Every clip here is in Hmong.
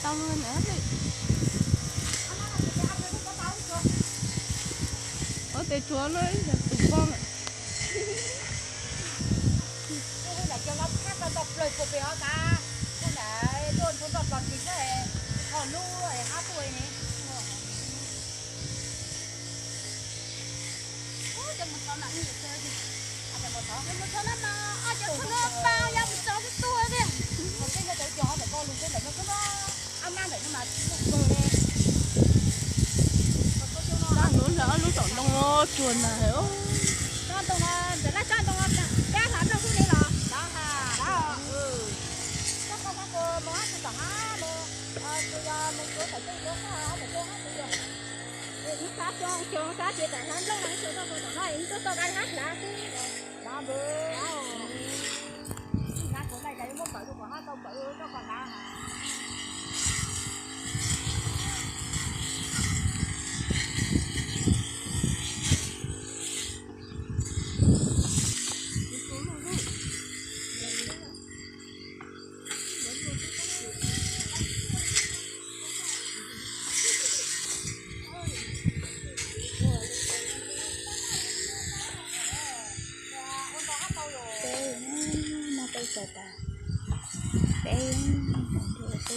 Tau lawm na. Ua tes tuav lawm tus poj. Lub tom ntoo tsuag na. Peb no, peb tau tas,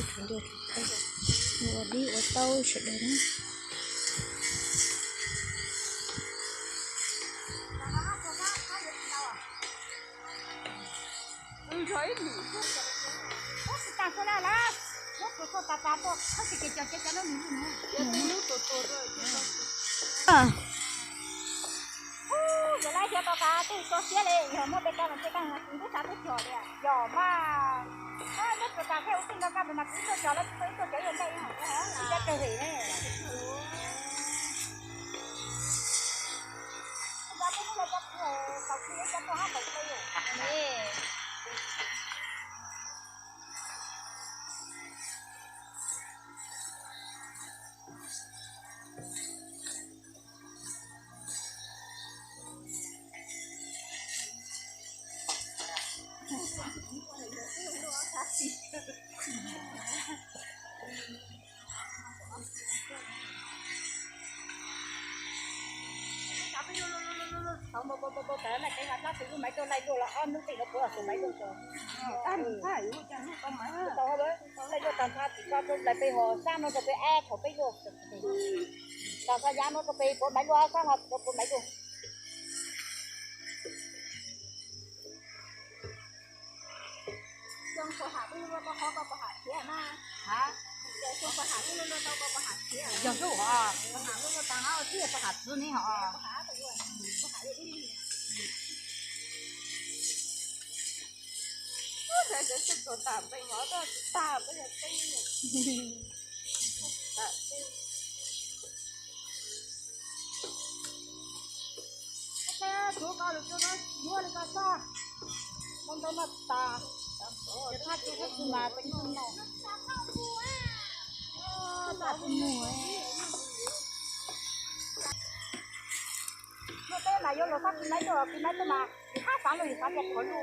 peb ua teb, ua dib ua taub sawv daws na. Yog lawv xyov tau tas twb tso siab li, yog muaj peb kab mas peb kab mas kuv twb xav tuaj cog li yog mas. Nyob tsuas tas thiab ua tij nrog kab mas kuv tuaj cog lawv tsis tuaj cog ib ntej. Tau npau npau npau npau tas na, ces mas tab sis lub maiv tuaj laij luaj los ob hnub tim no puav tus maiv luaj tso. Tau, laij luaj tag nrho tim ko lais pem hos sab no rau pem ab thaum peb luaj. Tag nrho yav no rau pem puav maiv luaj, sab no rau puav maiv luaj. Yog lub hos, tag no tib pov ham txwv ni hos. Tag peb yog teb. Tsuav ko lus tsuav no yuav li ko txog. Ntau ntau no tas. Yog thaj tsuav thaj tsuav mas peb tsuav no. Muaj teb mas yuav luag sab tus maiv tuaj, tus maiv tuaj mas hab xav lug yus xav tias qhov lug.